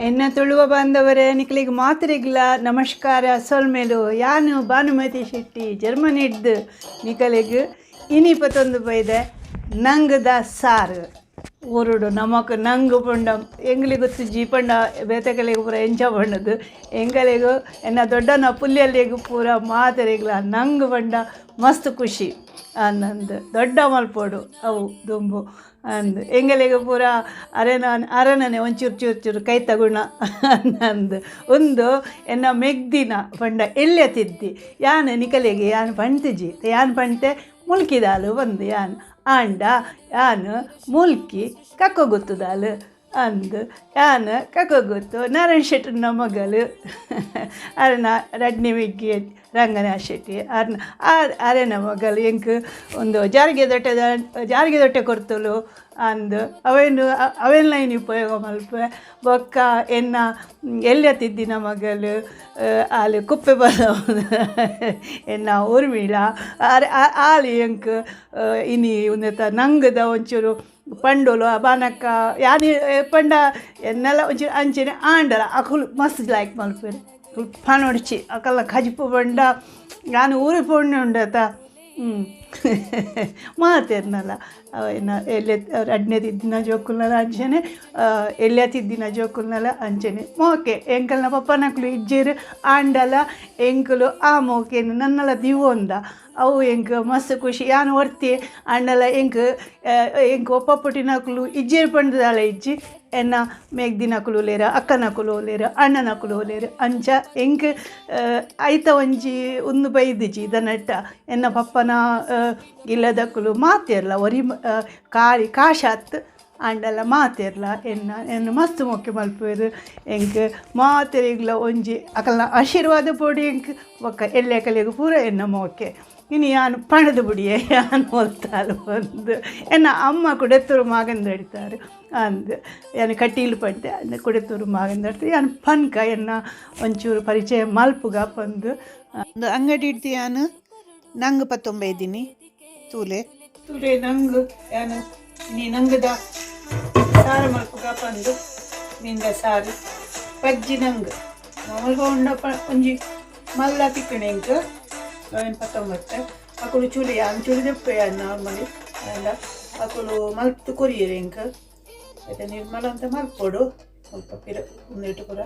ಎನ್ನ ತುಳುವ ಬಾಂಧವರೇ, ನಿಕ್ಲೆಗ್ ಮಾತ್ರೆಗ್ಲ ನಮಸ್ಕಾರ ಸೊಲ್ಮೆಲು. ಯಾನು ಭಾನುಮತಿ ಶೆಟ್ಟಿ ಜರ್ಮನಿಡ್ದು ನಿಕಲೆಗ್ ಇನಿ ಪತ್ತೊಂದು ಬೈದೆ ನಂಗದ ಸಾರು. ಊರುಡು ನಮಕ್ ನಂಗು ಪಂಡ ಎಂಗ್ಲಿಗ್ ಗೊತ್ತುಜ್ಜಿ ಪಂಡ ಬೇತೆಕಲೆಗ್ ಪೂರ ಎಂಚ ಪಂಡದು ಎಂಕಲೆಗ್ ಎನ್ನ ದೊಡ್ಡನ ಪುಲ್ಯಲ್ಲೆಗ್ ಪೂರ ಮಾತೆರೆಗ್ಲ ನಂಗು ಪಂಡ ಮಸ್ತ್ ಖುಷಿ ಅಂದಂದು ದೊಡ್ಡ ಮಲ್ಪೊಡು ಅವು ದುಂಬು ಅಂದ್ ಎಂಗಲೆಗ್ ಪೂರ ಅರೆನ ಅರನನೆ ಒಂಚೂರು ಚೂರು ಚೂರು ಕೈತ ಗುಣ ಅಂದ್ ಉಂದು ಎನ್ನ ಮೆಗ್ದಿನ ಪಂಡ ಎಲ್ಯ ತಿದ್ದಿ ಯಾನ್ ನಿಕಲೆಗ್ ಯಾನ್ ಪಂತಿಜಿ ಯಾನ್ ಪಂತೆ ಮುಲ್ಕಿದಾಲು ಬಂದು ಯಾನ್ ಆಂಡ ಯಾನ್ ಮುಲ್ಕಿ ಕಕ್ಕ ಗೊತ್ತುದಾಲು ಅಂದ್ ಯಾನ್ ಕಕ್ಕ ಗೊತ್ತು ನಾರಾಯಣ ಶೆಟ್ಟರ್ನ ಮಗಲು ಅರೆನ ರಡ್ನಿ ಮೆಗ್ಗಿ ರಂಗನಾಥ್ ಶೆಟ್ಟಿ ಅರ್ನ ಅರೆನ ಮಗಲು ಎಂಕ್ ಒಂದು ಜಾರಿಗೆ ದೊಟ್ಟೆದ ಜಾರಿಗೆ ದೊಟ್ಟೆ ಕೊರ್ತುಲು ಅಂದ್ ಅವೇನು ಅವೆನ್ ಲೈನ್ ಉಪಯೋಗ ಮಲ್ಪೆ ಬೊಕ್ಕ ಎನ್ನ ಎಲ್ಯ ತಿದ್ದಿನ ಮಗಲು ಆಲ್ ಕುಪ್ಪೆ ಬಲ ಎನ್ನ ಊರ್ಮಿಳ ಆರ್ ಆಲ್ ಎಂಕ್ ಇನಿ ಉಂದೆತ ನಂಗದ ಒಂಚೂರು ಪಂಡೋಲು ಬಾನಕ್ಕ ಯಾನ್ ಪಂಡ ಎನ್ನಲ ಒಂಚೂರು ಅಂಚೆನೆ ಆಂಡಲ ಅಕುಲು ಮಸ್ತ್ ಲೈಕ್ ಮಲ್ಪೆರ್ ಪನೊಡ್ಚಿ ಅಕಲ್ನ ಕಜಿಪು ಪಂಡ ಯಾನ್ ಊರು ಪೋಂಡ ಉಂಡತ ಮಾತೆರ್ನಲ ಎನ್ನ ಎಲ್ಯ ರಡ್ಡನೇ ತಿದ್ದಿನ ಜೋಕುಲ್ನಲ ಅಂಚೆನೆ ಎಲ್ಯ ತಿದ್ದಿನ ಜೋಕುಲ್ನಲ ಅಂಚೆನೆ ಮೋಕೆ ಎಂಕಲ್ನ ಪಪ್ಪನಕುಲು ಇಜ್ಜೆರ್ ಆಂಡಲ ಎಂಕುಲು ಆ ಮೋಕೆನ್ ನನ್ನಲ ದಿವೊಂದ ಅವು ಎಂಕ್ ಮಸ್ತ್ ಖುಷಿ. ಯಾನ್ ಒರ್ತಿ ಆಂಡಲ ಎಂಕ್ ಎಂಕ್ ಒಪ್ಪ ಪುಟ್ಟಿನಕುಲು ಇಜ್ಜೆರ್ ಪಂಡ್ದಾಲ ಇಜ್ಜಿ ಎನ್ನ ಮೆಗ್ದಿನಕುಲು ಉಲ್ಲೆರ್ ಅಕ್ಕನಕುಲು ಉಲ್ಲೆರ್ ಅಣ್ಣನಕುಲು ಉಲ್ಲೆರ್ ಅಂಚ ಎಂಕ್ ಐತ ಒಂಜಿ ಉಂದು ಬೈದಿಜಿ ದನಟ್ಟ ಎನ್ನ ಪಪ್ಪನ ಇಲ್ಲದಕುಲು ಮಾತೆರ್ಲ ಒರಿ ಕಾರಿ ಕಾಶಾತ್ ಆಂಡಲ ಮಾತೆರ್ಲ ಎನ್ನ ಎನ್ನ ಮಸ್ತ್ ಮೋಕೆ ಮಲ್ಪುವೆರ್ ಎಂಕ್ ಮಾತೆರೆಗ್ಲ ಒಂಜಿ ಅಕಲ್ನ ಆಶೀರ್ವಾದ ಬೋಡು ಎಂಕ್ ಬೊಕ್ಕ ಎಲ್ಯಕಲೆಗ್ ಪೂರ ಎನ್ನ ಮೋಕೆ. ಇನಿ ಯಾನ್ ಪಣದು ಬುಡಿಯೆ ಯಾನ್ ಒಲ್ತಾಲ್ ಪಂದ್ ಎನ್ನ ಅಮ್ಮ ಕುಡೆತ್ತೂರು ಮಾಗಂದಡಿತಾರ್ ಅಂದ್ ಯಾನ್ ಕಟೀಲು ಪಂಡೆ ಅಂದ್ ಕುಡೆತ್ತೂರು ಮಾಗಂದಡಿತ ಯಾನ್ ಪನ್ಕ ಎನ್ನ ಒಂಚೂರು ಪರಿಚಯ ಮಲ್ಪುಗ ಪಂದ್. ಅಂಗಡಿ ಇಡ್ದು ಯಾನ್ ನಂಗ್ ಪತ್ತೊಂಬೈದಿನಿ ತೂಲೆ ತೂಲೆ ನಂಗ್ ಯಾನ್ ಇನಿ ನಂಗದ ಸಾರು ಮಲ್ಪುಗ ಪಂದ್ ಮೀನ್ದ ಸಾರು ಪಜ್ಜಿ ನಂಗ್ ಮಲ್ಪ ಉಂಡಪ್ಪ ಒಂಜಿ ಮಲ್ಲ ತಿಕ್ಕಣೆ ಎಂಕ್ ಅವೆನ್ ಪತ್ತೊಂಬತ್ತೆ ಅಕುಲು ಚುಲಿ ಯಾನ್ ಚುಲಿ ದೆಪ್ಪೆ ಯಾನ್ ನಾರ್ಮಲಿ ಆಂಡ ಅಕುಲು ಮಲ್ತ್ ಕೊರಿಯೆರ್ ಎಂಕ್ ಐತ ನಿರ್ಮಲ ಅಂತ ಮಲ್ಪೊಡು ಸ್ವಲ್ಪ ಪಿರ ಉಂದೆಟ್ ಪೂರ.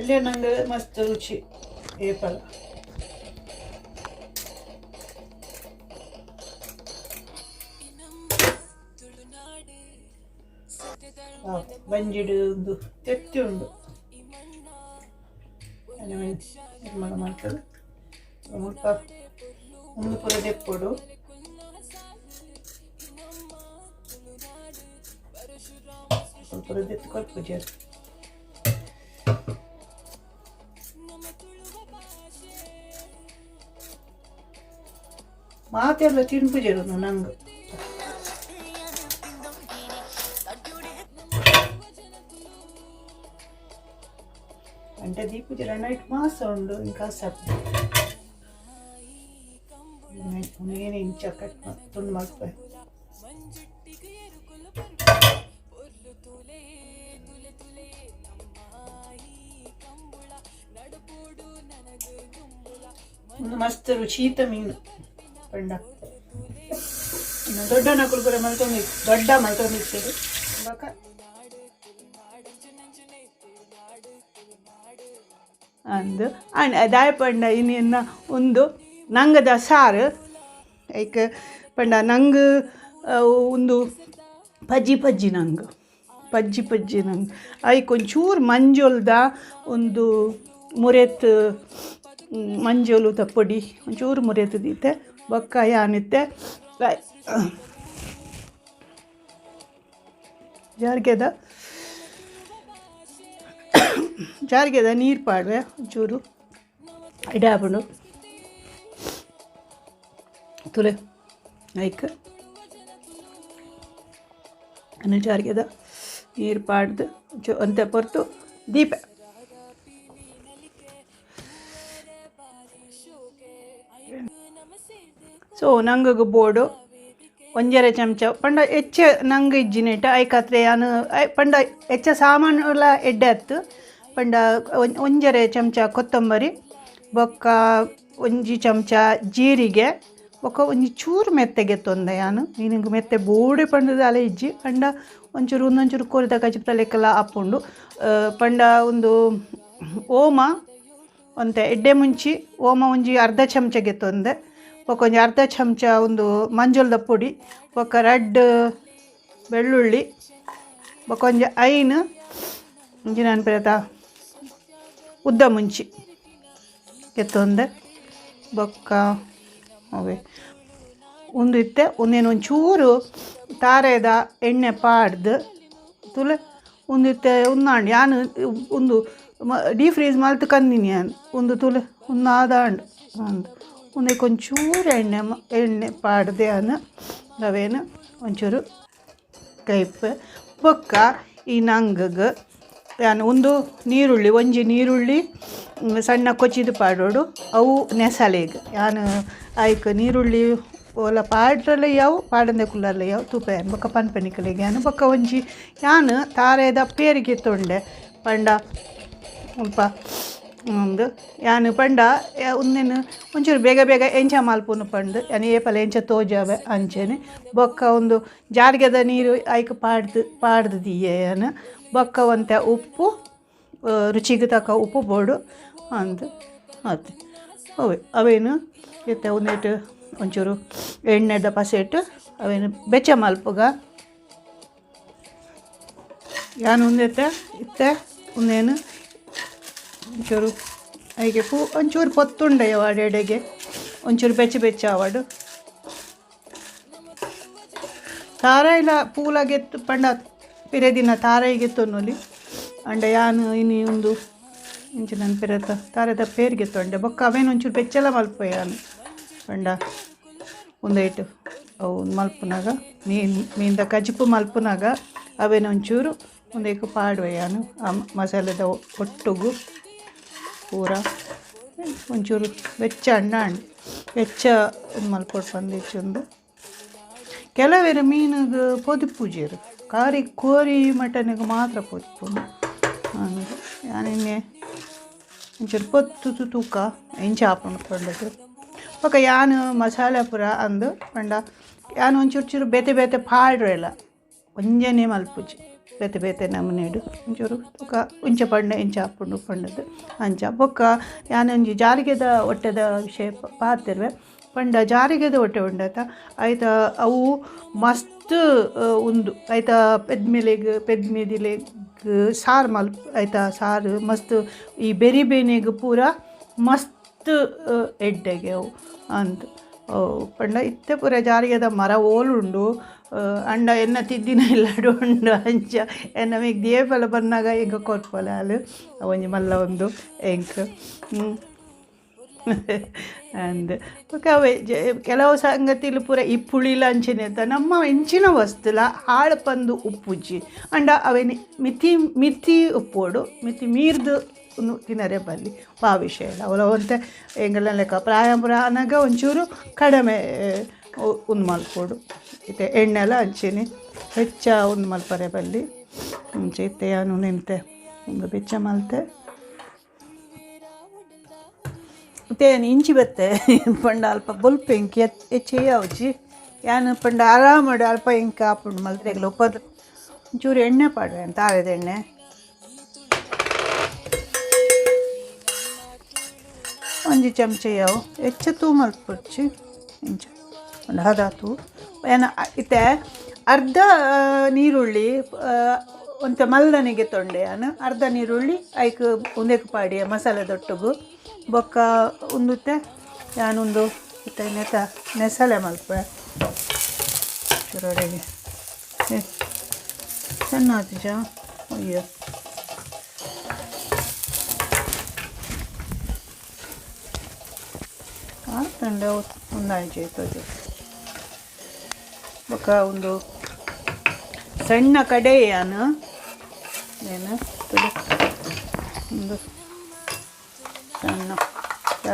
ಎಲ್ಯ ನಂಗೆ ಮಸ್ತ್ ರುಚಿ ಏಪಲ ಬಂಜಿಡ್ ಉಂದು ತೆತ್ತಿ ಉಂಡು ನಿರ್ಮಲ ಮಲ್ತದು ಮುಲ್ಪ ಉಂದು ಪೂರ ದೆಪ್ಪೊಡು ಪೂರ ದೆತ್ತ್ ಕೊರ್ಪುಜೆರ್. ಮಾತೆರ್ಲ ತಿನ್ಪುಜೆರ್ ಉಂದು ನಂಗ್. ಅಂಟೆ ದೀಪುಜೆರ್ ನೈಟ್ ಮಾಸ ಉಂಡು ಇಂಕ ಆಸೆ ಉಂದೇನೆ ಇಂಚ ಕಟ್ ತುಂಡು ಮಲ್ಪೆ. ಒಂದು ಮಸ್ತ್ ರುಚಿತ ಮೀನು ಪಂಡ ದೊಡ್ಡ ನಕುಲು ಪೂರ ಮಲ್ತೊಂದು ದೊಡ್ಡ ಮಲ್ತೊಂದಿತ್ತೆರ್ ಬೊಕ. ಅಂದ್ ಆಂಡ್ ದಾಯೆ ಪಂಡ ಇನಿ ಎನ್ನ ಉಂದು ನಂಗದ ಸಾರು ಐಕ್ ಪಂಡ ನಂಗ್ ಉಂದು ಪಜ್ಜಿ ಪಜ್ಜಿ ನಂಗ್ ಪಜ್ಜಿ ಪಜ್ಜಿ ನಂಗ್ ಐಕ್ ಒಂಚೂರು ಮಂಜೊಲ್ದ ಒಂದು ಮುರೆತ್ ಮಂಜೊಲುದ ಪೊಡಿ ಒಂಚೂರು ಮುರೆತ್ ದೀತೆ ಬೊಕ್ಕ ಯಾನಿತ್ತೆ ಜಾರ್ಗೆದ ಜಾರ್ಗೆದ ನೀರು ಪಾಡ್ವೆ ಒಂಚೂರು ಎಡೆ ಆಪುಂಡು ತುಲೆ ಐಕ್ ಅನ್ನು ಜಾರ್ಗೆದ ನೀರು ಪಾಡ್ದು ಒಂಚೂ ಒಂತೆ ಪೊರ್ತು ದೀಪೆ. ಸೊ ನಂಗಗ್ ಬೋಡು ಒಂಜರೆ ಚಮಚ ಪಂಡ ಎಚ್ಚ ನಂಗ್ ಇಜ್ಜಿನೇಟ ಐಕಾತ್ರೆ ಯಾನ್ ಪಂಡ ಎಚ್ಚ ಸಾಮಾನುಲ ಎಡ್ಡೆ ಅತ್ತು ಪಂಡ ಒಂಜರೆ ಚಮಚ ಕೊತ್ತಂಬರಿ ಬೊಕ್ಕ ಒಂಜಿ ಚಮಚ ಜೀರಿಗೆ ಬೊಕ್ಕ ಒಂಜಿ ಚೂರು ಮೆತ್ತೆಗೆ ತೊಂದೆ ಯಾನ್ ಮೀನಿಗೆ ಮೆತ್ತೆ ಬೋಡೆ ಪಂಡದ ಅಲೆ ಇಜ್ಜಿ ಪಂಡ ಒಂಚೂರು ಒಂದೊಂಚೂರು ಕೋರಿದ ಕಜಿಪುದ ಲೆಕ್ಕಲ ಆಪುಂಡು. ಪಂಡ ಒಂದು ಓಮ ಒಂತೆ ಎಡ್ಡೆ ಮುಂಚಿ ಓಮ ಒಂಜಿ ಅರ್ಧ ಚಮಚಗೆ ತೊಂದೆ ಬೊಕ್ಕ ಒಂಜಿ ಅರ್ಧ ಚಮಚ ಒಂದು ಮಂಜೊಲ್ದ ಪೊಡಿ ಬೊಕ್ಕ ರಡ್ಡ್ ಬೆಳ್ಳುಳ್ಳಿ ಬೊಕ್ಕ ಒಂಜಿ ಐನ್ ಒಂಜಿ ನೆನಪಿರತ ಉದ್ದ ಮುಂಚಿ ಗೆತ್ತೊಂದೆ ಬೊಕ್ಕ ಅವೇ ಉಂದು ಇತ್ತೆ ಒಂದೇನು ಒಂಚೂರು ತಾರೆದ ಎಣ್ಣೆ ಪಾಡ್ದು ತುಲೆ ಉಂದು ಇತ್ತೆ ಉಂದಾಂಡ್ ಯಾನ್ ಉಂದು ಡೀಪ್ ಫ್ರೀಜ್ ಮಲ್ತ್ ಕಂದಿನಿ ಯಾನ್ ಉಂದು ತುಲೆ ಉಂದಾದಾಂಡ್ ಅಂದ್ ಉಂದಕ್ಕೆ ಒಂಚೂರು ಎಣ್ಣೆ ಎಣ್ಣೆ ಪಾಡ್ದು ಯಾನ್ ರವೇನು ಒಂಚೂರು ಕೈಪ್ ಬೊಕ್ಕ ಈ ನಂಗಗ್ ಯಾನ್ ಉಂದು ನೀರುಳ್ಳಿ ಒಂಜಿ ನೀರುಳ್ಳಿ ಸಣ್ಣ ಕೊಚ್ಚಿದ್ ಪಾಡೋಡು ಅವು ನೆಸಲೆಗ್ ಯಾನ್ ಐಕ್ ನೀರುಳ್ಳಿ ಓಲ ಪಾಡ್ರಲ ಯಾವು ಪಾಡಂದೆ ಕುಲ್ಲರ್ಲ ಯಾವು ತೂಪೆ ಬೊಕ್ಕ ಪನ್ಪೆನಿಕಲೆಗ್ ಯಾನ್ ಬೊಕ್ಕ ಒಂಜಿ ಯಾನ್ ತಾರೆದ ಪೇರಿಗೆ ತೊಂಡೆ ಪಂಡ ಮುಲ್ಪ ಉಂದು ಯಾನ್ ಪಂಡ ಉಂದೆನ್ ಒಂಚೂರು ಬೇಗ ಬೇಗ ಎಂಚ ಮಲ್ಪುನು ಪಂದ್ ಯಾನ್ ಏಪಲ ಎಂಚ ತೋಜಾವೆ ಅಂಚನೆ ಬೊಕ್ಕ ಉಂದು ಜಾರ್ಗೆದ ನೀರು ಐಕ್ ಪಾಡ್ದು ಪಾಡ್ದು ದೀಯೆ ಯಾನ್ ಬೊಕ್ಕ ಒಂತೆ ಉಪ್ಪು ರುಚಿಗೆ ತಕ್ಕ ಉಪ್ಪು ಬೋಡು ಅಂದ್ ಆತ್ ಅವೇ ಅವೇನು ಇತ್ತೆ ಉಂದೆಟ್ ಒಂಚೂರು ಎಣ್ಣೆದ ಪಸೆಟ್ ಅವೇನು ಬೆಚ್ಚ ಮಲ್ಪುಗ ಯಾನ್ ಉಂದೆತ್ತ ಇತ್ತೆ ಉಂದೇನು ಒಂಚೂರು ಐಗೆ ಪೂ ಒಂಚೂರು ಪೊತ್ತುಂಡೆ ಅಡೆಡೆಗೆ ಒಂಚೂರು ಬೆಚ್ಚ ಬೆಚ್ಚ ಆವಡು ತಾರಾಯಿಲ ಪೂಲಗೆತ್ತು ಪಂಡ ಪಿರೆ ದಿನ ತಾರಾಯಿಗೆ ತೊನ್ನೊಲಿ ಅಂಡ ಯಾನ್ ಇನಿ ಉಂದು ಇಂಚ ನನ್ ಪಿರತ ತಾರೆದ ಪೇರ್ಗೆ ತೊಂಡೆ ಬೊಕ್ಕ ಅವೇನು ಒಂಚೂರು ಬೆಚ್ಚಲ ಮಲ್ಪೆ ಯಾನ್ ಪಂಡ ಉಂದೈಟ್ ಅವು ಮಲ್ಪುನಗ ಮೀನು ಮೀನ್ದ ಕಜಿಪು ಮಲ್ಪುನಗ ಅವೇನು ಒಂಚೂರು ಉಂದೆಕ್ ಪಾಡುವೆ ಯಾನ್ ಆ ಮಸಾಲೆದ ಒಟ್ಟುಗು ಪೂರ ಒಂಚೂರು ಬೆಚ್ಚ ಅಣ್ಣ ಬೆಚ್ಚ ಮಲ್ಪೊಡು ಪಂದಿಚ್ಚುಂದು. ಕೆಲವೆರ್ ಮೀನುಗ್ ಪೊದಿಪ್ಪುಜೆರ್ ಕಾರಿ ಕೋರಿ ಮಟನ್ಗ್ ಮಾತ್ರ ಪೊದಿಪ್ಪುನು ಅಂದ್ ಯಾನ್ ಇನಿ ಒಂಚೂರು ಪೊತ್ತುದು ತೂಕ ಎಂಚ ಆಪುಂಡು ಪಂಡುದು ಬೊಕ ಯಾನ್ ಮಸಾಲೆ ಪೂರ ಅಂದ್ ಪಂಡ ಯಾನ್ ಒಂಚೂರು ಚೂರು ಬೇತೆ ಬೇತೆ ಪಾಡ್ರೆಲ ಒಂಜನೇ ಮಲ್ಪುಜಿ ಬೇತೆ ಬೇತೆ ನಮೂನೆಡ್ ಒಂಚೂರು ತೂಕ ಇಂಚ ಪಂಡ ಇಂಚ ಆಪುಂಡು ಪಂಡುದು ಅಂಚ ಬೊಕ್ಕ ಯಾನ್ ಒಂಜಿ ಜಾರಿಗೆದ ಒಟ್ಟೆದ ವಿಷಯ ಪಾತೆರ್ವೆ ಪಂಡ ಜಾರಿಗೆದ ಒಟ್ಟೆ ಉಂಡತ ಐತ ಅವು ಮಸ್ತ್ ಉಂದು ಐತ ಪೆದ್ಮೆಲೆಗ್ ಪೆದ್ಮೆದಿಲೆಗ್ ಸಾರು ಮಲ್ಪ್ ಐತ ಸಾರು ಮಸ್ತ್ ಈ ಬೆರಿ ಬೇನೆಗ್ ಪೂರ ಮಸ್ತ್ ಎಡ್ಡೆಗೆ ಅವು ಅಂದ್ ಪಂಡ ಇತ್ತೆ ಪೂರ ಜಾರಿಗೆದ ಮರ ಓಲುಂಡು ಅಂಡ ಎನ್ನ ತಿದ್ದಿನ ಇಲ್ಲಡ್ ಉಂಡು ಅಂಚ ಎನ್ನ ಮಿಗ್ ದೇಪಲ ಬನ್ನಗ ಎಂಕ್ ಕೊರ್ಪೊಲೆ ಆಲ್ ಒಂಜಿ ಮಲ್ಲ ಉಂದು ಎಂಕ್ ಅಂದ್ ಬೊಕ ಅವೇ ಕೆಲವು ಸಂಗತಿಲು ಪೂರ ಈ ಪುಳಿಲ ಅಂಚನೆ ನಮ್ಮ ಎಂಚಿನ ವಸ್ತುಲ ಹಾಳು ಪಂದು ಉಪ್ಪುಜಿ ಅಂಡ ಅವೆನ್ ಮಿತಿ ಮಿತಿ ಉಪ್ಪೊಡು ಮಿತಿ ಮೀರ್ದು ಉಂದು ತಿನರೆ ಬಲ್ಲಿ ವಾ ವಿಷಯ ಇಲ್ಲ ಅವಲ ಒಂತೆ ಎಂಕಲ್ನ ಲೆಕ್ಕ ಪ್ರಾಯ ಪೂರ ಆನಗ ಒಂಚೂರು ಕಡಿಮೆ ಉಂದು ಮಲ್ಪೊಡು ಇತ್ತೆ ಎಣ್ಣೆಲ ಅಂಚೆನೆ ಹೆಚ್ಚ ಉಂದು ಮಲ್ಪರೆ ಬಲ್ಲಿ ಅಂಚ ಇತ್ತೆ ಯಾನ್ ನೆಂತೆ ಉಂದು ಬೆಚ್ಚ ಮಲ್ತೆ ಇತ್ತೆ ಯಾನ್ ಇಂಚಿ ಬತ್ತೆ ಪಂಡ ಅಲ್ಪ ಬೊಲ್ಪು ಎಂಕ್ ಎಚ್ಚ ಯಾವುಜಿ ಯಾನ್ ಪಂಡ ಆರಾಮಡ್ ಅಲ್ಪ ಎಂಕ್ ಆಪುಂಡು ಮಲ್ತ್ರೆಗ್ಲ ಉಪ್ಪದ ಒಂಚೂರು ಎಣ್ಣೆ ಪಾಡುವೆ ತಾರೆದ ಎಣ್ಣೆ. ಒಂಜಿ ಚಮಚ ಯಾವು ಹೆಚ್ಚ ತೂ ಮಲ್ಪೊಡ್ಚಿ ಇಂಚ ಒಂದು ಹದ ತೂ ಏನ ಇತ್ತೆ ಅರ್ಧ ನೀರುಳ್ಳಿ ಒಂತೆ ಮಲ್ಲನಿಗೆ ತೊಂಡೆ ಯಾನ್ ಅರ್ಧ ನೀರುಳ್ಳಿ ಐಕ್ ಉಂದೆಕ್ ಪಾಡಿಯ ಮಸಾಲೆ ದೊಟ್ಟುಗು ಬೊಕ್ಕ ಉಂದುತ್ತೆ ಯಾನೊಂದು ಇತ್ತೆ ನೆತ ನೆಸಲೆ ಮಲ್ಪೆ ಚೂರೊಡೆಗೆ ಏ ಸಣ್ಣ ಆತಿಜ ಅಯ್ಯೋ ಆತಂಡ ಒಂದಾಯ್ತು ತೋಜು. ಬೊಕ್ಕ ಒಂದು ಸಣ್ಣ ಕಡೆ ಯಾನು ಏನು ತುಲೆ ಒಂದು ಸಣ್ಣ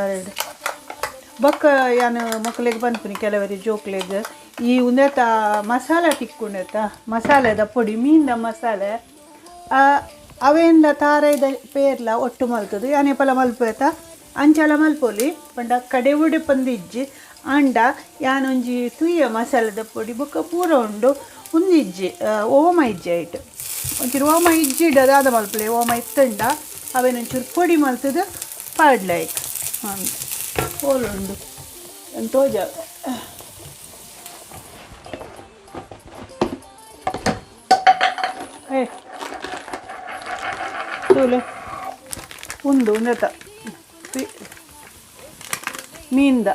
ಎರಡು ಬೊಕ್ಕ ಯಾನ್ ಮೊಕಲೆಗ್ ಪನ್ಪುನಿ ಕೆಲವರಿ ಜೋಕ್ಲೆಗ್ ಈ ಉಂದೆತ ಮಸಾಲೆ ತಿಕ್ಕುಂಡೆತ ಮಸಾಲೆದ ಪೊಡಿ ಮೀನ್ದ ಮಸಾಲೆ ಅವೇಂದ ತಾರಾಯ್ದ ಪೇರ್ಲ ಒಟ್ಟು ಮಲ್ತದು ಯಾನ್ ಏಪಲ ಮಲ್ಪುವೆತ ಅಂಚಲ ಮಲ್ಪೊಲಿ ಪಂಡ ಕಡೆವುಡೆ ಪಂದ್ ಇಜ್ಜಿ ಆಂಡ ಯಾನೊಂಜಿ ತೂಯ ಮಸಾಲೆದ ಪೊಡಿ ಬೊಕ್ಕ ಪೂರ ಉಂಡು ಉಂದಿಜ್ಜಿ ಓಮ ಇಜ್ಜಿ ಐಟ್ ಒಂಚೂರು ಓಮ ಇಜ್ಜಿಡ ದಾದ ಮಲ್ಪುಲೆ ಓಮ ಇತ್ತುಂಡ ಅವೇನ್ ಒಂಚೂರು ಪೊಡಿ ಮಲ್ತದು ಪಾಡ್ಲೆ ಐಕ್ ಅಂದ್ ಓಲುಂಡು ತೋಜ ಏ ತೂಲೆ ಉಂದು ಉಂದೆತ ಮೀನ್ದ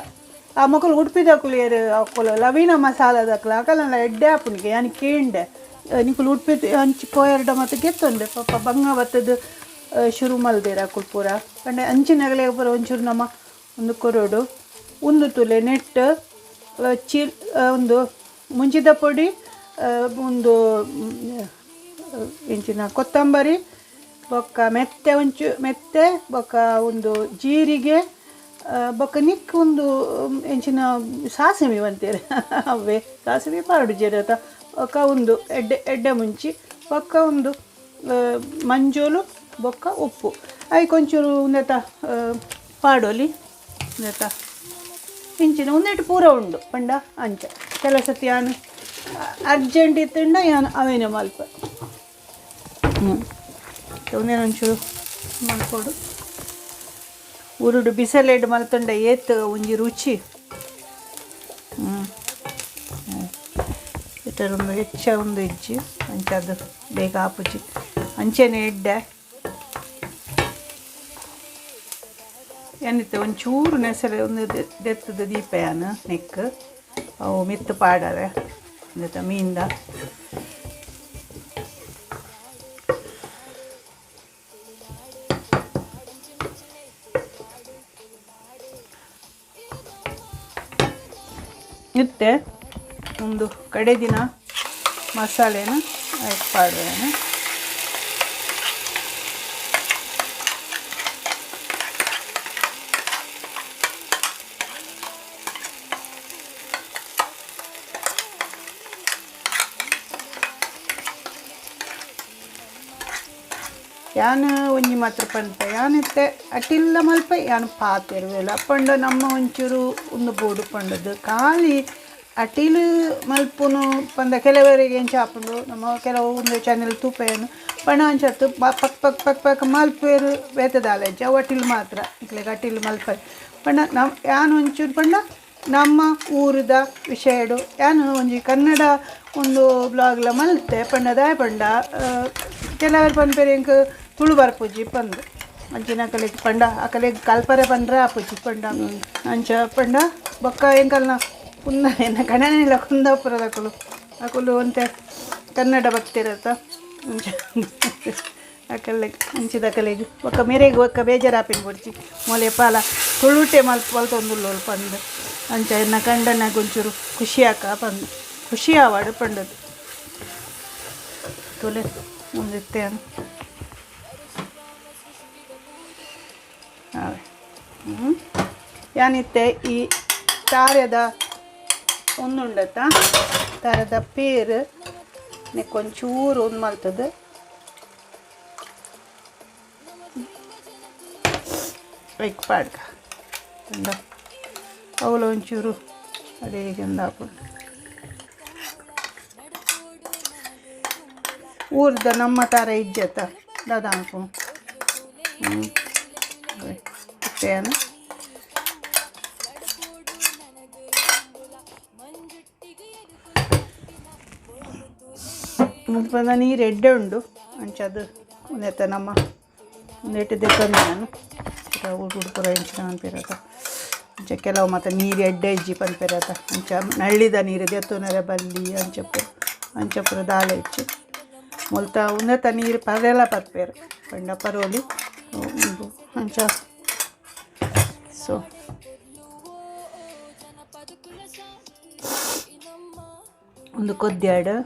ಆ ಮೊಕಲು ಉಡುಪಿದಕುಲು ಏರು ಅಕುಲು ಲವೀನ ಮಸಾಲದಕ್ಲು ಅಕಲ್ನ ಎಡ್ಡೆ ಆಪುನಿಗೆ ಯಾನ್ ಕೇಂಡೆ ನಿಕುಲು ಉಡುಪಿ ಅಂಚಿ ಪೋಯರ್ಡ ಮತ್ತು ಗೆತ್ತೊಂಡೆ ಪಾಪ ಬಂಗ ಬತ್ತದು ಶುರು ಮಲ್ದೇರ್ ಅಕುಲು ಪೂರ ಪಂಡ ಅಂಚಿನಗಲೆ ಪೂರ ಒಂಚೂರು ನಮ್ಮ ಒಂದು ಕೊರೊಡು ಉಂದು ತುಲೆ ನೆಟ್ ಚಿ ಒಂದು ಮುಂಚಿದ ಪೊಡಿ ಒಂದು ಇಂಚಿನ ಕೊತ್ತಂಬರಿ ಬೊಕ್ಕ ಮೆತ್ತೆ ಒಂಚು ಮೆತ್ತೆ ಬೊಕ್ಕ ಒಂದು ಜೀರಿಗೆ ಬೊಕ್ಕ ನಿಕ್ ಒಂದು ಎಂಚಿನ ಸಾಸಿವೆ ಪನ್ಪೆರ್ ಅವ್ವೆ ಸಾಸಿವೆ ಪಾಡುಜೆರ್ ಅತ ಬೊಕ್ಕ ಒಂದು ಎಡ್ಡೆ ಎಡ್ಡೆ ಮುಂಚಿ ಬೊಕ್ಕ ಒಂದು ಮಂಜೋಲು ಬೊಕ್ಕ ಉಪ್ಪು ಐಕ್ ಒಂಚೂರು ಉಂದೆತ ಪಾಡೊಲಿ ಉಂದೆತ ಇಂಚಿನ ಉಂದೆಟ್ ಪೂರ ಉಂಡು ಪಂಡ ಅಂಚ ಕೆಲವು ಸರ್ತಿ ಯಾನ್ ಅರ್ಜೆಂಟ್ ಇತ್ತುಂಡ ಯಾನ್ ಅವೇನೆ ಮಲ್ಪ ಉಂದೆನ್ ಒಂಚೂರು ಮಲ್ಪೊಡು ಉರುಡು ಬಿಸಲೆಡ್ ಮಲ್ತುಂಡ ಏತ್ ಒಂಜಿ ರುಚಿ ಇಟ್ಟರೊಂದು ಹೆಚ್ಚ ಒಂದು ಇಜ್ಜಿ ಅಂಚಾದ್ ಬೇಗ ಆಪುಜಿ ಅಂಚೆನೆ ಎಡ್ಡೆ ಏನಿತ್ತೆ ಒಂಚೂರು ನೆಸರೆ ಒಂದು ದೆತ್ತದ ದೀಪ ಯಾನ್ ನೆಕ್ ಅವು ಮಿತ್ತ್ ಪಾಡರೆ ಉಂದೆತ ಮೀನ್ದ ಇತ್ತೆ ಒಂದು ಕಡೆದಿನ ಮಸಾಲೆನ ಐಕ್ ಪಾಡುವೆನು. ಯಾನ್ ಒಂಜಿ ಮಾತ್ರ ಪನ್ಪೆ ಯಾನ್ ಇತ್ತೆ ಅಟಿಲ್ಲ ಮಲ್ಪೆ ಯಾನ್ ಪಾತೆರುವೆಲ ಪಂಡ ನಮ್ಮ ಒಂಚೂರು ಉಂದು ಬೋಡು ಪಂಡದು ಖಾಲಿ ಅಟಿಲ್ ಮಲ್ಪುನು ಪಂಡ ಕೆಲವರಿಗೆ ಎಂಚ ಆಪುಂಡು ನಮ್ಮ ಕೆಲವು ಒಂದು ಚಾನೆಲ್ ತೂಪೇನು ಪಂಡ ಅಂಚತ್ತು ಪಕ್ ಪಕ್ ಪಕ್ ಪಕ್ ಮಲ್ಪುವೆರ್ ಬೇತೆ ದಾಲ ಇಜ್ಜಿ ಅವು ಅಟಿಲ್ ಮಾತ್ರ ನಿಕ್ಲೆಗ್ ಅಟಿಲ್ ಮಲ್ಪರೆ ಪಂಡ ನಮ್ ಯಾನ್ ಒಂಚೂರು ಪಂಡ ನಮ್ಮ ಊರುದ ವಿಷಯಡು ಯಾನ್ ಒಂಜಿ ಕನ್ನಡ ಒಂದು ಬ್ಲಾಗ್ಲ ಮಲ್ತೆ ಪಂಡ ದಾಯೆ ಪಂಡ ಕೆಲವರು ಪನ್ಪೆರ್ ಎಂಕ್ ತುಳು ಬರ್ಪುಜಿ ಪಂದ್ ಅಂಚಿನ ಅಕಲೆಗ್ ಪಂಡ ಅಕಲೆಗ್ ಕಲ್ಪರೆ ಪಂಡ್ರೆ ಆಪುಜಿ ಪಂಡ ಅಂಚ ಪಂಡ ಬೊಕ್ಕ ಎಂಕಲ್ನ ಕುಂದ ಎನ್ನ ಗಣನೆಲ ಕುಂದಾಪುರದಕುಲು ಅಕುಲು ಒಂತೆ ಕನ್ನಡ ಭಕ್ತಿರತ್ತ ಅಂಚ ಅಕಲೆಗ್ ಅಂಚಿದಕಲೆಗ್ ಬೊಕ್ಕ ಮೆರೆಗ್ ಬೊಕ್ಕ ಬೇಜಾರಾಪಿನ ಬೊಡ್ಚಿ ಮೊಲೆ ಪಾಲ ತುಳುಟೆ ಮಲ್ಪ ಮಲ್ತೊಂದುಲ್ಲೋಲು ಪಂದ್ ಅಂಚ ಎನ್ನ ಕಂಡನಗ್ ಒಂಚೂರು ಖುಷಿ ಆಕ ಪಂದ್ ಖುಷಿ ಆವಡ್ ಪಂಡದು ತೂಲೆ ಉಂದಿತ್ತೆ ಆವೆ ಯಾನಿತ್ತೆ ಈ ತಾರೆದ ಒಂದುಂಡತ್ತ ತಾರೆದ ಪೇರ್ ನೆಕ್ಕೊಂಚೂರು ಒಂಚೂರು ಒಂದು ಮಲ್ತದು ಐಕ್ ಪಾಡ್ಕ ಉಂಡ ಅವಳು ಒಂಚೂರು ಅಡಿಗೆ ಹಾಕೊಂಡು ಊರ್ದ ನಮ್ಮ ತಾರ ಇಜ್ಜತ್ತ ದಾದ ಅನ್ಪು ಇತ್ತೆನು ಮುಲ್ಪದ ನೀರು ಎಡ್ಡೆ ಉಂಡು ಅಂಚ ಅದು ಉಂದೆತ್ತ ನಮ್ಮ ಉಂದೆಟ್ಟು ದೆತ್ತೊಂದು ನಾನು ಉಡುಪುರ ಎಂಚಿನ ಪನ್ಪೆರತ ಅಂಚ ಕೆಲವು ಮತ್ತು ನೀರು ಎಡ್ಡೆ ಇಜ್ಜಿ ಪನ್ಪೆರತ ಅಂಚ ನಳ್ಳಿದ ನೀರು ದೆತ್ತೊನರೆ ಬಲ್ಲಿ ಅಂಚಪುರ ಅಂಚಪುರ ದಾಲ ಹೆಚ್ಚು ಮುಲ್ತ ಉಂದೆತ್ತ ನೀರು ಪರೆಲ ಪತ್ಪೇರು ಪಂಡ ಪರೋಲಿ ಉಂದು ಅಂಚ. ಸೊ ಒಂದು ಕೊದ್ಯಾಡು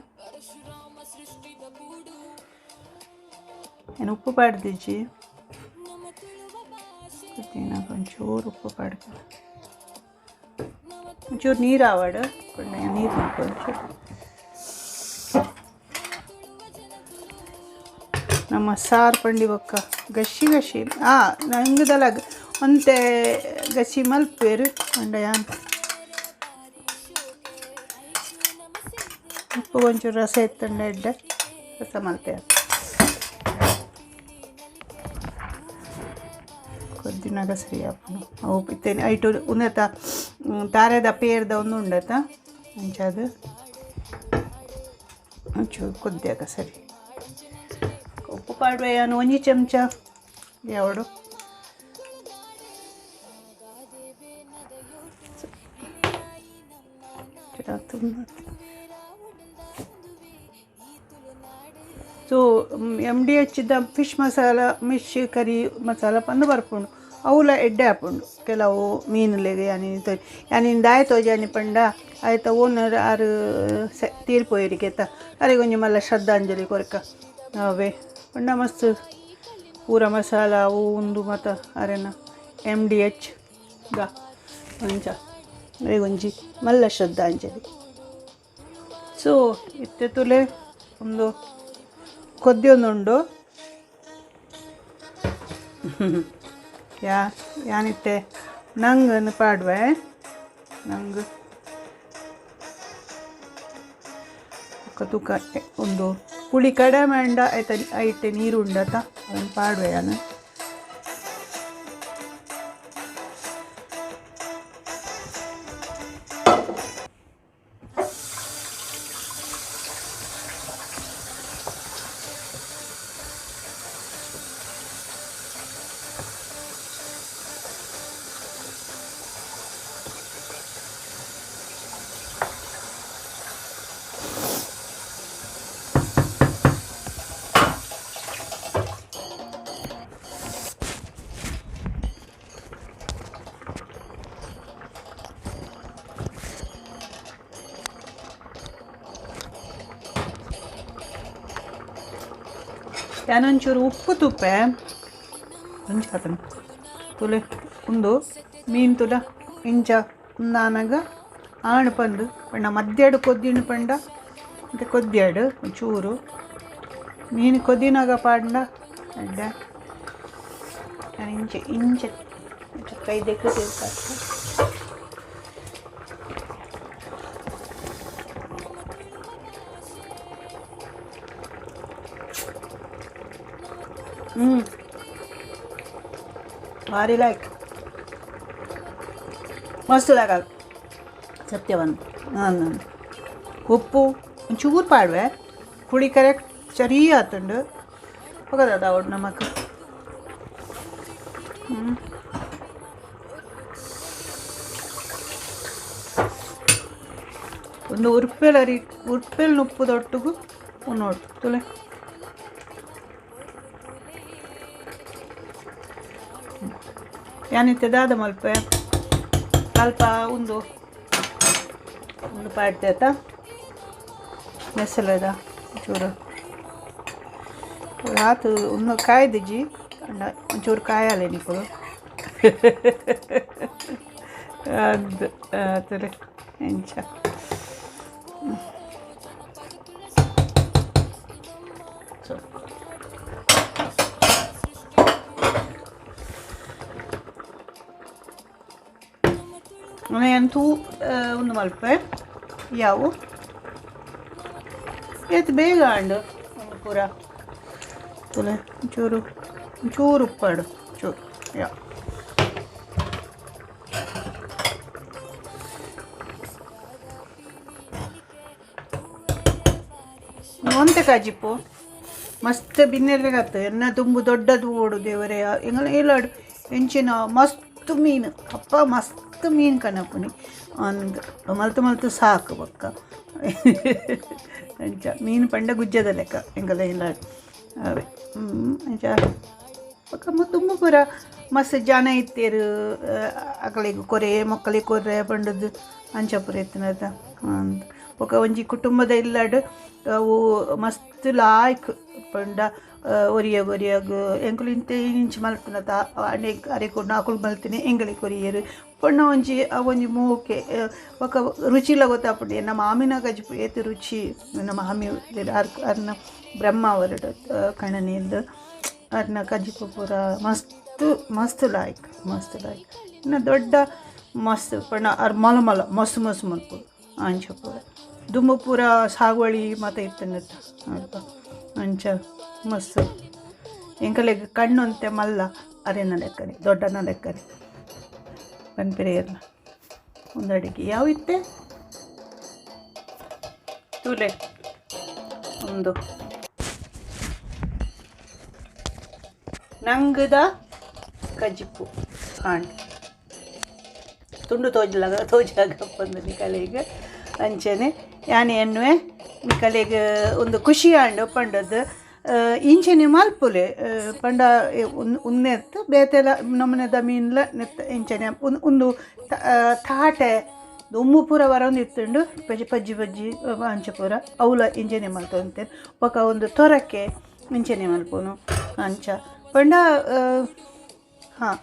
ಏನು ಉಪ್ಪು ಪಾಡ್ದಿಜ್ಜಿ ಕೊದ್ದಿನಾಗ ಒಂಚೂರು ಉಪ್ಪು ಪಾಡ್ದು ಒಂಚೂರು ನೀರು ಆವಡು ಪಂಡ ನೀರು ಒಂಚೂರು. ನಮ್ಮ ಸಾರು ಪಂಡಿ ಬೊಕ್ಕ ಗಶಿ ಗಶಿ ನಂಗದಲ ಒಂತೆ ಗಸಿ ಮಲ್ಪೇರು ಪಂಡ ಯಾನ್ ಉಪ್ಪು ಒಂಚೂರು ರಸ ಎತ್ತಂಡ ಎಡ್ಡೆ ರಸ ಮಲ್ತೆ ಕೊದ್ದಿನಾಗ ಸರಿ ಆಪುಂಡು. ಅವು ಇತ್ತೆ ಐಟು ಉಂದೆತ ತಾರೆದ ಪೇರ್ದ ಒಂದು ಉಂಡತ ಅಂಚ ಅದು ಒಂಚೂರು ಕೊದ್ದಿಯಾಗ ಸರಿ. ಉಪ್ಪು ಪಾಡುವೆ ಯಾನು ಒಂಜಿ ಚಮಚ ಯಾವಡು ಸೊ MDH the fish masala mish curry masala ಪಂದ್ ಬರ್ಪುಂಡು. ಅವುಲ ಎಡ್ಡೆ ಆಪುಂಡು ಕೆಲವು ಮೀನುಲೆಗ್ ಯಾನಿ ಯಾನಿನ್ ದಾಯೆ ತೋಜಾನಿ ಪಂಡ ಆಯ್ತ ಓನರ್ ಆರು ತೀರ್ಪೋಯೆರಿಗೆತ ಅರೆಗ್ ಒಂಜಿ ಮಲ್ಲ ಶ್ರದ್ಧಾಂಜಲಿ ಕೊರ್ಕ ಅವೇ ಪಂಡ ಮಸ್ತ್ ಪೂರ ಮಸಾಲ ಅವು ಉಂದು ಮಾತ ಅರೆನ MDH ದ ಅಂಚ ಅರೆಗ್ ಒಂಜಿ ಮಲ್ಲ ಶ್ರದ್ಧಾಂಜಲಿ. ಸೊ ಇತ್ತೆ ತುಲೆ ಒಂದು ಕೊದ್ಯೊಂದುಂಡು ಯಾ ಯಾನಿತ್ತೆ ನಂಗನ್ನು ಪಾಡುವೆ ನಂಗ್ ಬೊಕ್ಕ ತೂಕ ಒಂದು ಪುಳಿ ಕಡಿಮೆ ಉಂಡ ಐತ ಐಟೆ ನೀರು ಉಂಡತ ಅದನ್ನು ಪಾಡುವೆ ಯಾನು. ಯಾನೊಂಚೂರು ಉಪ್ಪು ತುಪ್ಪೆ ಒಂಜಿ ಆತನ ತುಲೆ ಉಂದು ಮೀನು ತುಲ ಇಂಚ ಉಂದಾನಗ ಆಣ್ ಪಂದು ಪಂಡ ಮಧ್ಯಾಡು ಕೊದ್ದಿನ ಪಂಡ ಮತ್ತು ಕೊದ್ಯಾಡು ಒಂಚೂರು ಮೀನು ಕೊದ್ದಿನಾಗ ಪಾಂಡ ಅಡ್ಡ ನಾನು ಇಂಚೆ ಇಂಚೆ ಇಂಚೆ ಕೈ ದೆಕ್ಕು ಭಾರಿ ಲೈಕ್ ಮಸ್ತ್ ಲಾಗ ಸತ್ಯವನ್ನು ನಾನು ಉಪ್ಪು ಒಂಚೂರು ಪಾಡುವೆ ಪುಳಿ ಕರೆಕ್ಟ್ ಸರಿ ಆತುಂಡು ಹೋಗದ ಅವಡು ನಮಕ್. ಒಂದು ಉರ್ಪೆಲ್ ಅರಿ ಉರ್ಪೆಲ್ ಉಪ್ಪುದೊಟ್ಟುಗು ಉನ್ನೋಡು ತುಲೆ ಯಾನಿತ್ತೆ ದಾದ ಮಲ್ಪೆ ಅಲ್ಪ ಒಂದು ಒಂದು ಪಾಡ್ತೆ ಆತ ಮೆಸಲದ ಒಂಚೂರು ಆತು ಒಂದು ಕಾಯ್ದಿಜ್ಜಿ ಅಂಡ ಒಂಚೂರು ಕಾಯಾಲೆ ನಿಕುಲು ಅದು ಆತಲೆ ಎಂಚ. ಸೊ ಅಂತೂ ಒಂದು ಮಲ್ಪೆ ಯಾವು ಏತ್ ಬೇಗ ಅಂಡು ಒಂದು ಪೂರ ತುಲೆ ಒಂಚೂರು ಒಂಚೂರು ಉಪ್ಪಾಡು ಚೂರು ಯಾ ಒಂತೆ ಕಾಜಿಪ್ಪು ಮಸ್ತ್ ಬಿನ್ನೆರ್ಗತ್ತು ಎನ್ನ ತುಂಬು ದೊಡ್ಡದು ಓಡು ದೇವರೇ ಎಂಗಲ ಇಲ್ಲಡು ಎಂಚಿನ ಮಸ್ತ್ ಮೀನು ಅಪ್ಪ ಮಸ್ತ್ ಮೀನು ಕನಪುನಿ ಅಂದ್ ಮಲ್ತು ಮಲ್ತು ಸಾಕು ಬೊಕ್ಕ ಅಂಚ ಮೀನು ಪಂಡ ಗುಜ್ಜದ ಲೆಕ್ಕ ಎಂಗಲ ಇಲ್ಲಡು ಅವೇ ಅಂಚ ಬೊಕ್ಕ ತುಂಬು ಪೂರ ಮಸ್ತ್ ಜನ ಇತ್ತೇರು ಅಕಲೆಗ್ ಕೊರೆ ಮೊಕ್ಕಲಿಗೆ ಕೊರ್ರೆ ಪಂಡದು ಅಂಚ ಪೂರ ಇತ್ತಿನತ ಅಂದ್ ಬೊಕ್ಕ ಒಂಜಿ ಕುಟುಂಬದ ಇಲ್ಲಡ್ ಅವು ಮಸ್ತ್ ಲಾಯ್ಕ್ ಪಂಡ ಒರಿಯಗ್ ಒರಿಯಗ್ ಎಂಕುಲು ಇಂತೆ ಇಂಚಿ ಮಲ್ಪುನತ ಅಡೆ ಅರೆ ಕೊರ್ನ ಅಕುಲು ಮಲ್ತಿನಿ ಎಂಕಲೆಗ್ ಕೊರಿಯೆರ್ ಪಂಡ ಒಂಜಿ ಒಂಜಿ ಮೋಕೆ ಬೊಕ್ಕ ರುಚಿಲ ಗೊತ್ತಾಪುಂಡು ಎನ್ನ ಮಾಮಿನ ಕಜಿಪು ಏತ್ ರುಚಿ ಎನ್ನ ಮಾಮಿ ಅರ್ನ ಬ್ರಹ್ಮ ಅವರಡ್ ಕಣನೆಂದು ಅರ್ನ ಕಜಿಪು ಪೂರ ಮಸ್ತ್ ಮಸ್ತ್ ಲಾಯ್ಕ್ ಮಸ್ತ್ ಲಾಯ್ಕ್ ಇನ್ನು ದೊಡ್ಡ ಮಸ್ತ್ ಪಂಡ ಅರ್ ಮಲ ಮಲ ಮಸ್ತ್ ಮಸ್ತ್ ಮಲ್ಪುಡು ಅಂಚ ಪೂರ ದುಂಬು ಪೂರ ಸಾಗುವಳಿ ಮಾತ ಇತ್ತುಂಡತ್ತ ಅಲ್ಪ ಅಂಚ ಮಸ್ತ್ ಎಂಕಲೆಗ್ ಕಣ್ಣು ಮಲ್ಲ ಅರೆನ ಲೆಕ್ಕನೆ ದೊಡ್ಡನ ಲೆಕ್ಕನೆ ಪನ್ಪಿರೆ ಒಂದು ಅಡಿಗೆ ಯಾವ ಇತ್ತೆ ತೂಲೆ ಒಂದು ನಂಗದ ಕಜಿಪು ಆಂಡ್ ತುಂಡು ತೋಜಲಾಗ ತೋಜಾಗ ಬಂದು ನಿಕಲೆಗ್ ಅಂಚನೆ ಯಾನೆ ಎನ್ನುವೆ ನಿಕಲೆಗ್ ಒಂದು ಖುಷಿ ಆಂಡ್ ಪಂಡದ್ದು ಇಂಚನೆ ಮಲ್ಪುಲೆ ಪಂಡ ಉನ್ನೆತ್ತು ಬೇತೆಲ ನಮೂನೆದ ಮೀನ್ಲ ನೆತ್ತ ಇಂಚನೆ ಉಂದು ತಾಟೆ ದುಮ್ಮು ಪೂರ ಬರೊಂದು ಇತ್ತುಂಡು ಪಜ್ಜಿ ಪಜ್ಜಿ ಪಜ್ಜಿ ಅಂಚ ಪೂರ ಅವುಲ ಇಂಚನೆ ಮಲ್ತೊಂತೆ ಬೊಕ ಒಂದು ತೊರಕೆ ಇಂಚನೆ ಮಲ್ಪುನು ಅಂಚ ಪಂಡ ಹಾಂ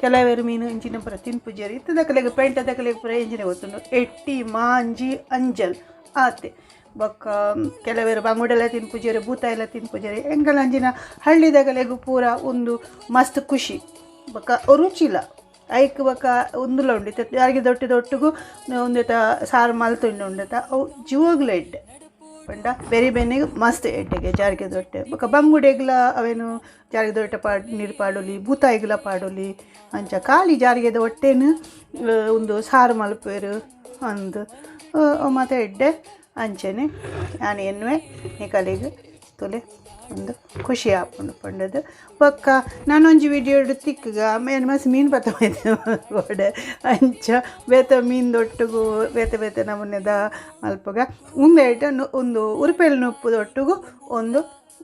ಕೆಲವರು ಮೀನು ಇಂಚಿನ ಪೂರ ತಿನ್ಪುಜೆರ್ ಇತ್ತದಕಲೆಗ್ ಪೆಂಟದಕಲೆಗ್ ಪೂರ ಇಂಚಿನ ಗೊತ್ತುಂಡು ಎಟ್ಟಿ ಮಾಂಜಿ ಅಂಜಲ್ ಆತೆ ಬೊಕ್ಕ ಕೆಲವರು ಬಂಗುಡೆಲ ತಿನ್ಪುಜೆರ್ ಬೂತಾಯಿಲ ತಿನ್ಪುಜೆರ್ ಎಂಕಲ್ ಅಂಚಿನ ಹಳ್ಳಿದಕಲೆಗ್ ಪೂರ ಒಂದು ಮಸ್ತ್ ಖುಷಿ ಬೊಕ್ಕ ರುಚಿಲ ಐಕ್ ಬೊಕ್ಕ ಉಂದುಲ ಉಂಡು ಇತ್ತೆ ಜಾರಿಗೆ ದೊಟ್ಟಿದೊಟ್ಟುಗು ಒಂದೆತ ಸಾರು ಮಲ್ತುಂಡು ಉಂಡೆತ ಅವು ಜೀವಗ್ಲ ಎಡ್ಡೆ ಪಂಡ ಬೆರಿ ಬೆನ್ನಿಗ್ ಮಸ್ತ್ ಎಡ್ಡೆಗೆ ಜಾರಿಗೆ ದೊಟ್ಟೆ ಬೊಕ್ಕ ಬಂಗುಡೆಗ್ಲ ಅವೇನು ಜಾರಿಗೆ ದೊಟ್ಟೆ ಪಾಡ್ ನೀರು ಪಾಡೊಲಿ ಬೂತಾಯಿಗ್ಲ ಪಾಡೊಲಿ ಅಂಚ ಖಾಲಿ ಜಾರಿಗೆದ ಒಟ್ಟೆನು ಒಂದು ಸಾರು ಮಲ್ಪುವೆರ್ ಅಂದ್ ಮಾತ ಎಡ್ಡೆ ಅಂಚನೆ ಯಾನ್ ಎನ್ನುವೆ ನಿಕಲೆಗ್ ತೂಲೆ ಒಂದು ಖುಷಿ ಆಪುಂಡು ಪಂಡದು ಬೊಕ್ಕ ನಾನೊಂಜಿ ವಿಡಿಯೋಡು ತಿಕ್ಕುಗ ಮೇನ್ ಮಸ್ತ್ ಮೀನು ಪತ್ತ ಗೋಡೆ ಅಂಚ ಬೇತೆ ಮೀನ್ದೊಟ್ಟುಗು ಬೇತೆ ಬೇತೆ ನಮೂನೆದ ಮಲ್ಪುಗ ಉಂದೆಟ್ ಒಂದು ಉರುಪೆಲ್ ನುಪ್ಪುದೊಟ್ಟುಗು ಒಂದು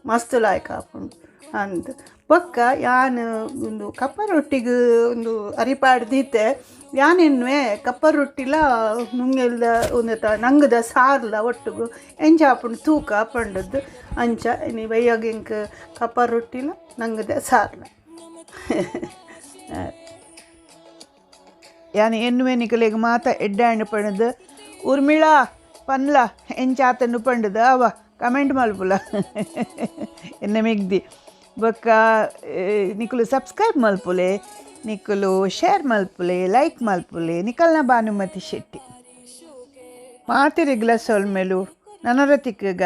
ಮಸ್ತ್ ಲಾಯ್ಕ್ ಆಪುಂಡು ಅಂದ್ ಬೊಕ್ಕ ಯಾನ್ ಒಂದು ಕಪ್ಪ ರೊಟ್ಟಿಗ್ ಒಂದು ಅರಿಪಾಡ್ ದೀತೆ ಯಾನ್ ಎನ್ನುವೆ ಕಪ್ಪ ರೊಟ್ಟಿಲ ನುಂಗೆಲ್ದ ಒಂದೆತ ನಂಗದ ಸಾರ್ಲ ಒಟ್ಟುಗು ಎಂಚ ಆಪುಂಡು ತೂಕ ಪಂಡದ್ದು ಅಂಚ ಇನಿ ಬಯ್ಯಗ್ ಎಂಕ್ ಕಪ್ಪ ರೊಟ್ಟಿಲ ನಂಗದ ಸಾರ್ಲ ಯಾನ್ ಎನ್ನುವೆ ನಿಕಲೆಗ್ ಮಾತ ಎಡ್ಡೆ ಪಂಡದು ಉರ್ಮಿಳಾ ಪನ್ಲ ಎಂಚ ಆತುಂಡು ಪಂಡದು ಅವ ಕಮೆಂಟ್ ಮಲ್ಪುಲ ಎನ್ನ ಮೆಗ್ದಿ ಬೊಕ್ಕ ನಿಕುಲು ಸಬ್ಸ್ಕ್ರೈಬ್ ಮಲ್ಪುಲೆ ನಿಕುಲು ಶೇರ್ ಮಲ್ಪುಲೆ ಲೈಕ್ ಮಲ್ಪುಲೆ ನಿಕಲ್ನ ಭಾನುಮತಿ ಶೆಟ್ಟಿ ಮಾತೆರೆಗ್ಲ ಸೊಲ್ಮೆಲು ನನರ ತಿಕ್ಕುಗ.